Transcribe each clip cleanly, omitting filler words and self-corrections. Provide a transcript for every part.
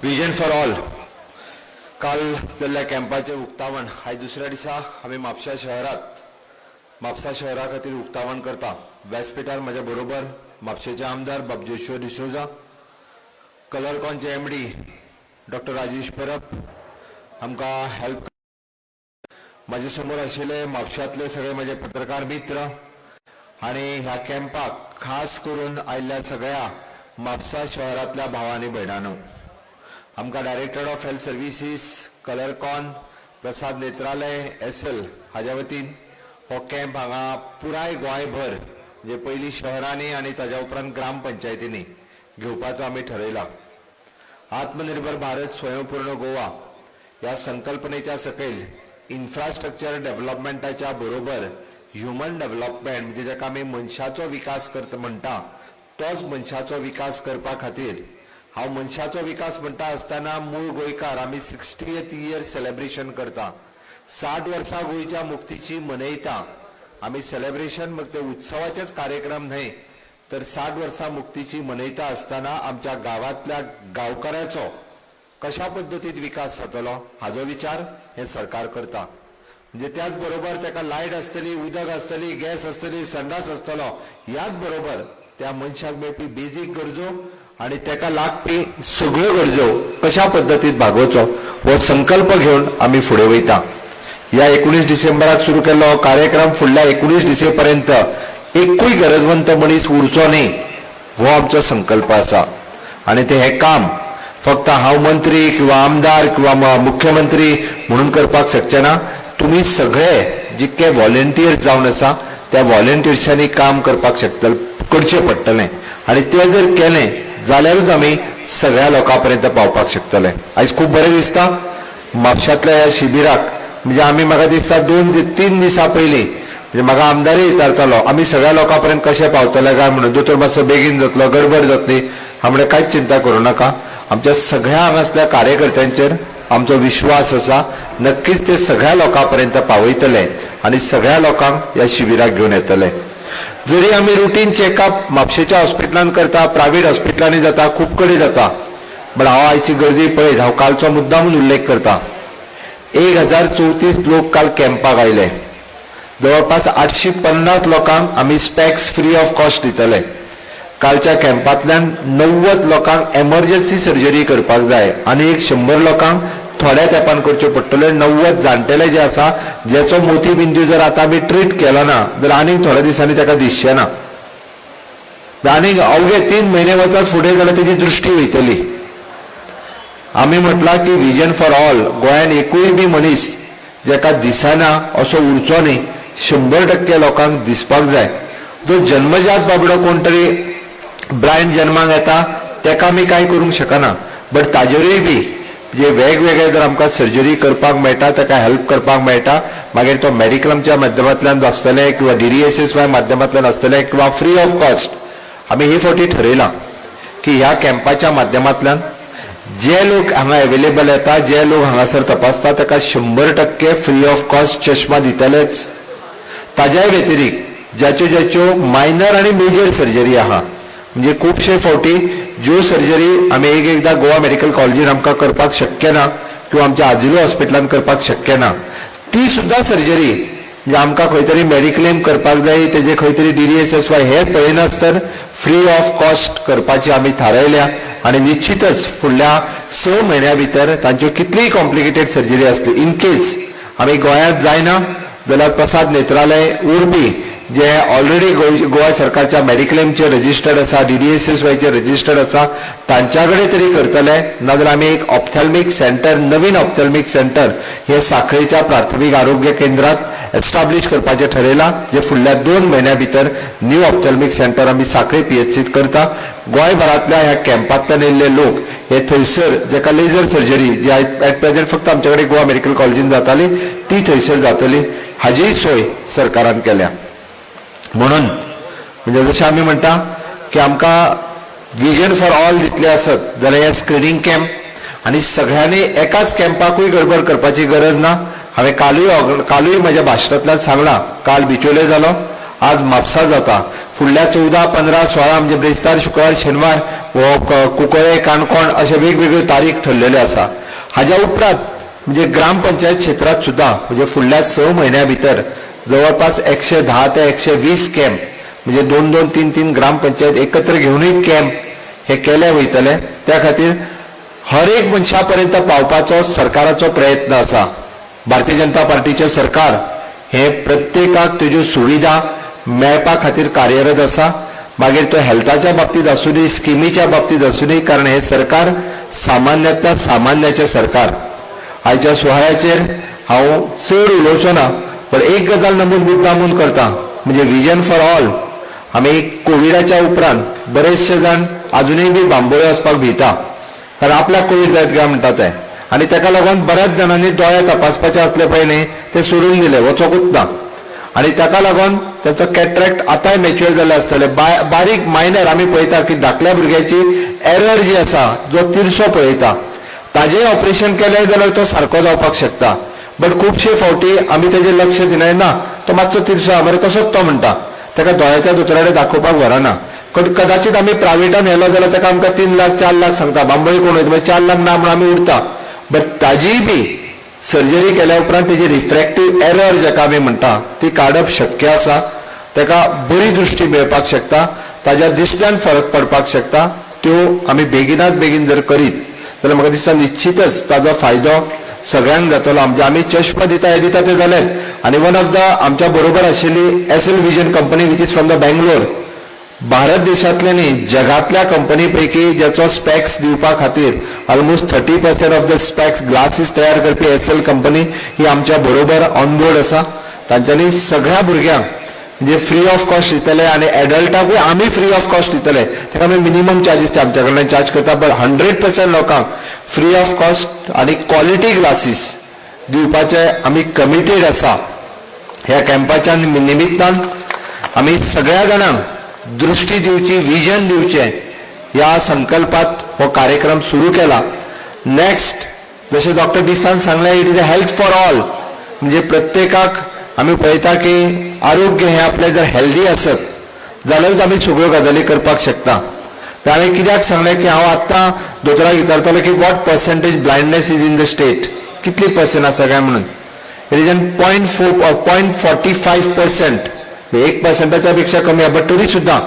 Vision for all काल जाल्ल्या कॅम्पाचें उक्तावण आयज दुसऱ्या दिसा आमी म्हापशा शहरात म्हापसा शहरा खातीर उक्तावण करता. व्यासपिठार म्हज्या बरोबर म्हापशेचे आमदार बाब जोशुआ डिसोजा, कलरकॉनचे एमडी डॉक्टर राजेश परब आमकां हेल्प, म्हाजे समोर आशिल्ले म्हापशांतले सगळे म्हजे पत्रकार मित्र आनी ह्या कॅम्पाक खास करून आयिल्ल्या सगळ्या म्हापसा शहरांतल्या भावा आनी भयणांनो, आमकां director of health services, Colorcon, Prasad Netralaya SL हाज्या वतीन हो कॅम्प हांगा पुराय गोंयभर, म्हणजे पयलीं शहरांनी आनी ताज्या उपरांत ग्रामपंचायतींनी घेवपाचो आमी ठरयला. आत्मनिर्भर भारत, स्वयंपूर्ण गोवा ह्या संकल्पनेच्या सकयल इन्फ्रास्ट्रक्चर डेव्हलपमेंटाच्या बरोबर ह्युमन डेव्हलपमेंट, म्हणजे जाका आमी मनशाचो विकास करता म्हणटा, तोच मनशाचो विकास करपा खातीर. हांव मनशाचो विकास म्हणटा आसतना मूळ गोंयकार आमी 60th year celebration करता. 60 वर्सां गोंयच्या मुक्तीची मनयता आमी. सेलेब्रेशन मग ते उत्सवाचेच कार्यक्रम न्हय, तर 60 वर्सां मुक्तीची मनयता आसतना आमच्या गांवांतल्या गांवकाराचो कशा पद्दतीन विकास जातलो हाजो विचार हें सरकार करता. म्हणजे त्याच बरोबर ताका लायट आसतली, उदक आसतली, गॅस आसतली, संडास आसतलो, ह्याच बरोबर त्या मनशाक मेळपी बेजीक गरजो आनी ताका लागपी सगळ्यो गरजो कशा पद्दतीन भागोवचो हो संकल्प घेवन आमी फुडें वयता. ह्या 19 डिसेंबराक सुरू केल्लो हो कार्यक्रम फुडल्या 19 डिसेपर्यंत एकूय गरजवंत मनीस उरचो न्ही हो आमचो संकल्प आसा. आनी ते हें काम फक्त हांव मंत्री किंवा आमदार किंवा मुख्यमंत्री म्हणून करपाक शकचे ना. तुमी सगळे जितके व्हॉलेंटियर्स जावन आसा, त्या व्हॉलेंटियर्सांनी काम करपाक शकतले, करचें पडटलें आनी तें जर केलें जाल्यारूच आमी सगळ्या लोकां पर्यंत पावपाक शकतले. आयज खूब बरें दिसता म्हापशांतल्या ह्या शिबिराक. म्हणजे आमी, म्हाका दिसता, 2 ते 3 दिसां पयलीं, म्हणजे म्हाका आमदारय विचारतालो, आमी सगळ्या लोकां पर्यंत कशें पावतले काय म्हणून, दोतोर मातसो बेगीन जातलो, गडबड जातली. हांव म्हणलें, कांयच चिंता करूं नाका. आमच्या सगळ्या हांगासल्या कार्यकर्त्यांचेर आमचो विश्वास आसा. नक्कीच ते सगळ्या लोकां पर्यंत पावयतले आनी सगळ्या लोकांक ह्या शिबिराक घेवन येतले. जरी आमी रुटीन चॅकअप म्हापशेच्या हॉस्पिटलान करता, प्रायवेट हॉस्पिटलांनी जाता, खूब कडेन जाता, बट हांव आयची गर्दी पळयत हांव कालचो मुद्दामून उल्लेख करता. 1034 लोक काल कॅम्पाक आयले. जवळपास 850 लोकांक आमी स्पॅक्स फ्री ऑफ कॉस्ट दितले. कालच्या कॅम्पांतल्यान 90 लोकांक एमर्जन्सी सर्जरी करपाक जाय आनी एक 100 लोकांक थोड्या तेंपान करच्यो पडटल्यो. 90 जाणटेले जे आसा, ज्याचो मोतीबिंदू जर आतां आमी ट्रीट केलो ना जाल्यार आनीक थोड्या दिसांनी ताका दिसचें ना. आनीक अवघे 3 म्हयने वचत फुडें जाल्यार तेजी दृश्टी वयतली. आमी म्हटलां की विजन फॉर ऑल, गोंयान एकूय बी मनीस जेका दिसना असो उरचो न्ही. 100% लोकांक दिसपाक जाय. जो जन्मजात बाबडो कोण तरी ब्लायंड जन्माक येता, तेका आमी कांय करूंक शकना, बट ताजेरूय बी जे वेगवेगळे जर आमकां सर्जरी करपाक मेळटा, ताका हेल्प करपाक मेळटा, मागीर तो मेडिक्लेमच्या माध्यमांतल्यान आसतलें किंवा डीडीएसएसवाय माध्यमांतल्यान आसतलें किंवा फ्री ऑफ कॉस्ट. आमी हे फावटी ठरयलां की ह्या कॅम्पाच्या माध्यमांतल्यान जे लोक हांगा अवेलेबल येता, जे लोक हांगासर तपासता, ताका 100% फ्री ऑफ कॉस्ट चश्मा दितलेच. ताज्या व्यतिरिक्त ज्याच्यो ज्याच्यो मायनर आनी मेजर सर्जरी आहा, म्हणजे खुबशे फावटी ज्यो सर्जरी आमी एक एकदां गोवा मेडिकल कॉलेजीन आमकां करपाक शक्य ना किंवा आमच्या आजिलो हॉस्पिटलान करपाक शक्य ना, ती सुद्दां सर्जरी म्हणजे आमकां खंय तरी मेडिक्लेम करपाक जाय, तेजे खंय तरी डीडीएसएसवाय हे पळयनासतर फ्री ऑफ कॉस्ट करपाची आमी थारायल्या. आनी निश्चितच फुडल्या 6 म्हयन्या भितर तांच्यो कितलीय कॉम्प्लिकेटेड सर्जरी आसली, इन केस आमी गोंयांत जायना जाल्यार प्रसाद नेत्रालय उर्बी, जे ऑलरेडी गोवा सरकारच्या मेडिक्लेमचे रजिस्टर्ड आसा, डीडीएसएसवायचे रजिस्टर्ड आसा, तांच्या कडेन तरी करतले. नाजाल्यार आमी एक ऑप्थॅल्मिक सेंटर, नवीन ऑप्थॅल्मिक सेंटर हे साखळेच्या प्राथमीक आरोग्य केंद्रात एस्टाब्लिश करपाचें ठरयलां, जे फुडल्या 2 म्हयन्या भितर न्यू ऑप्थॅल्मिक सेंटर आमी साखळे पीएचसीत करता. गोंयभरांतल्या ह्या कॅम्पांतल्यान येयल्ले लोक हे थंयसर जेका लेझर सर्जरी जी एट प्रेझेंट फक्त आमच्या कडेन गोवा मेडिकल कॉलेजीन जाताली, ती थंयसर जातली, हाजीय सोय सरकारान केल्या. म्हणून म्हणजे जशें आमी म्हणटा की आमकां विजन फॉर ऑल दितले आसत जाल्यार हे स्क्रिनींग कॅम्प आनी सगळ्यांनी एकाच कॅम्पाकूय गडबड करपाची गरज ना. हांवें कालूय कालूय म्हज्या भाशणांतल्यान सांगलां, काल बिचोले जालो. आज म्हापसा जाता. फुडल्या 14, 15, 16 म्हणजे ब्रेस्तार, शुक्रार, शेनवार हो कुंकळे, काणकोण अशे वेगवेगळ्यो तारीख ठरलेल्यो आसा. हाज्या उपरांत म्हणजे ग्रामपंचायत क्षेत्रात सुद्दां म्हणजे फुडल्या 6 म्हयन्या भितर जवळपास 110 ते 120 कॅम्प म्हणजे 2 2 3 3 ग्रामपंचायत एकत्र घेवनूय कॅम्प हे केले वयतले. त्या खातीर हर एक मनशा पर्यंत पावपाचो सरकाराचो प्रयत्न आसा. भारतीय जनता पार्टीचें सरकार हे प्रत्येकाक तेज्यो सुविधा मेळपा खातीर कार्यरत आसा. मागीर तो हेल्थाच्या बाबतींत आसूं, स्किमीच्या बाबतींत आसूं, कारण हे सरकार सामान्यांतल्या सामान्याचें सरकार. आयच्या सुवाळ्याचेर हांव चड उलोवचो ना, पण एक गजाल नमूद मुद्दामून करता, म्हणजे विजन फॉर ऑल. आमी कोविडाच्या उपरांत बरेचशे जाण अजुनूय बी बांबोळे वचपाक भिता, कारण आपल्याक कोवीड जायत काय म्हणटा ते, आनी ताका लागून बऱ्याच जाणांनी दोळे तपासपाचे आसले पळय न्ही ते सोडून दिले, वचोकूच ना. आनी ताका लागून ताचो कॅट्रॅक्ट आतांय मॅच्युअर जाल्ले आसतले. बारीक मायनर आमी पळयता की धाकल्या भुरग्याची एरर जी आसा, जो तिरसो पळयता, ताजें ऑपरेशन केलें जाल्यार तो सारको जावपाक शकता. बट खुबशे फावटी आमी तेजेर लक्ष दिनाय, ना तो मातसो तिरसो आहा मरे तसोच तो म्हणटा, ताका दोळ्याच्या दोतोरा कडेन दाखोवपाक व्हरना. कदाचित आमी प्रायवेटान व्हेलो जाल्यार ताका आमकां 3 लाख 4 लाख सांगता, बांबोळी कोण वयता, 4 लाख ना म्हणून आमी उरता. बट ताजीय बी सर्जरी केल्या उपरांत तेजी रिफ्रॅक्टीव एरर जाका आमी म्हणटा ती काडप शक्य आसा. ताका बरी दृश्टी मेळपाक शकता, ताज्या दिसण्यान फरक पडपाक शकता. त्यो आमी बेगिनात बेगीन जर करीत जाल्यार म्हाका दिसता निश्चितच ताजो फायदो सगळ्यांक जातलो. म्हणजे आमी चश्मा दिता, हे दिता ते जालेच, आनी वन ऑफ the आमच्या बरोबर आशिल्ली SL Vision company, which is from the Bangalore, Bharat देशांतल्या न्ही जगांतल्या कंपनी पैकी ज्याचो स्पॅक्स दिवपा खातीर almost 30% of the specs glasses तयार करपी एस एल कंपनी ही आमच्या बरोबर ऑन बोर्ड आसा. तांच्यांनी सगळ्या भुरग्यांक म्हणजे फ्री ऑफ कॉस्ट दितले आनी एडल्टाकूय आमी फ्री ऑफ कॉस्ट दितले. ताका आमी मिनिमम चार्जीस ते आमच्या कडल्यान चार्ज करता, बट 100% लोकांक फ्री ऑफ कॉस्ट आनी क्वॉलिटी ग्लासीस दिवपाचे आमी कमिटेड आसा. ह्या कॅम्पाच्या निमित्तान आमी सगळ्या जाणांक दृष्टी दिवची, विजन दिवचें ह्या संकल्पात हो कार्यक्रम सुरू केला. नेक्स्ट जशें डॉक्टर डिसान सांगलें, it is a health for all. म्हणजे प्रत्येकाक आमी पळयता की आरोग्य हें आपलें जर हेल्दी आसत जाल्यारूच आमी सगळ्यो गजाली करपाक शकता. हांवें कित्याक सांगलें की हांव आत्तां दोतोराक विचारतालो की what percentage blindness is in the state, कितली पर्संट आसा काय म्हणून. It is 0.4, 0.45%, 1 पर्सेंटाच्या पेक्षा कमी आहे. बट तरी सुद्दां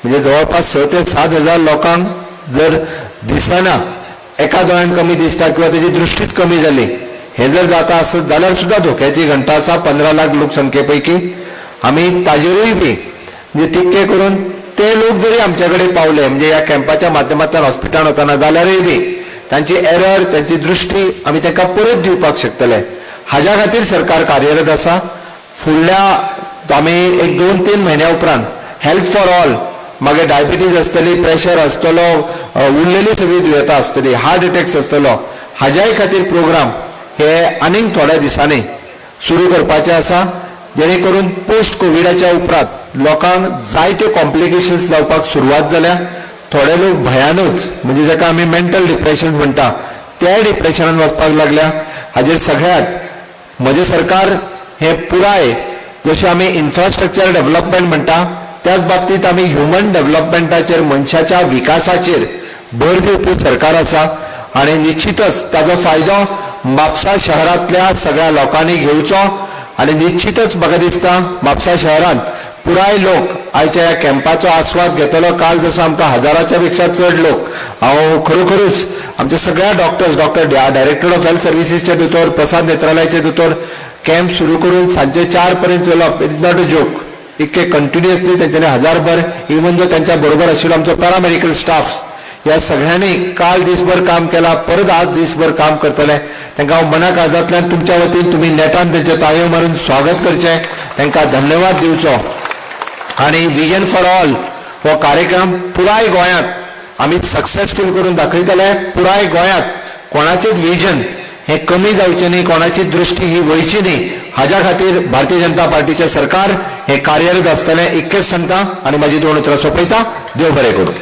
म्हणजे जवळपास 6 ते 7 हजार लोकांक जर दिसना, एका दोळ्यान कमी दिसता किंवा तेजी दृश्टीच कमी जाली, हे जर जाता आसत जाल्यार सुद्दां धोक्याची घंटा आसा. 15 लाख लोकसंख्ये पैकी आमी ताजेरूय बी म्हणजे तितके करून ते लोक जरी आमच्या कडेन पावले, म्हणजे ह्या कॅम्पाच्या माध्यमांतल्यान हॉस्पिटलान वतना जाल्यारूय बी तांची एरर, तांची दृश्टी आमी तांकां परत दिवपाक शकतले. हाज्या खातीर सरकार कार्यरत आसा. फुडल्या आमी एक 2-3 म्हयन्या उपरांत हेल्थ फॉर ऑल, मागीर डायबिटीज आसतली, प्रेशर आसतलो, उरलेली सगळी दुयेंतां आसतली, हार्ट अटॅक्स आसतलो, हाज्याय खातीर प्रोग्राम हे आनीक थोड्या दिसांनी सुरू करपाचे आसा, जेणे करून पोस्ट कोविडाच्या उपरांत लोकांक जायत्यो कॉम्प्लिकेशन्स जावपाक सुरवात जाल्या. थोडे लोक भयानूच म्हणजे जाका आमी मेंटल डिप्रेशन म्हणटा त्या डिप्रेशनान वचपाक लागल्या. हाजेर सगळ्यात म्हजें सरकार हें पुराय जशें आमी इन्फ्रास्ट्रक्चर डेव्हलपमेंट म्हणटा, त्याच बाबतींत आमी ह्युमन डेव्हलपमेंटाचेर, मनशाच्या विकासाचेर भर दिवपी सरकार आसा. आणि निश्चितच ताजो फायदो म्हापसा शहरांतल्या सगळ्या लोकांनी घेवचो. आणि निश्चितच म्हाका दिसता म्हापसा शहरांत पुराय लोक आयच्या ह्या कॅम्पाचो आस्वाद घेतलो. काल जसो आमकां हजाराच्या पेक्षा चड लोक, हांव खरोखरूच आमच्या सगळ्या doctors, doctor, director of health सर्विसीसचे दोतोर, प्रसाद नेत्रालयाचे दोतोर, कॅम्प सुरू करून सांजचे 4 पर्यंत चलप, it is not a joke. इतके कंटिन्युअसली तेंच्यांनी हजारभर, इवन जो त्यांच्या बरोबर आशिल्लो आमचो पॅरामेडिकल स्टाफ, ह्या सगळ्यांनी काल दिसभर काम केला, परत आज दिसभर काम करतले. तांकां हांव मना काळजांतल्यान तुमच्या वतीन, तुमी नेटान तेंच्यो ताळयो मारून स्वागत करचें, तांकां धन्यवाद दिवचो. आणि विजन फॉर ऑल हो कार्यक्रम पुराय गोंयांत आमी सक्सेसफूल करून दाखयतले. पुराय गोंयांत कोणाचेच विजन हे कमी जावचें न्ही, कोणाची दृश्टी ही वयची न्ही, हाज्या खातीर भारतीय जनता पार्टीचें सरकार हे कार्यरत आसतलें, इतकेंच सांगता आनी म्हाजी दोन उतरां सोंपयता. देव बरें करूं.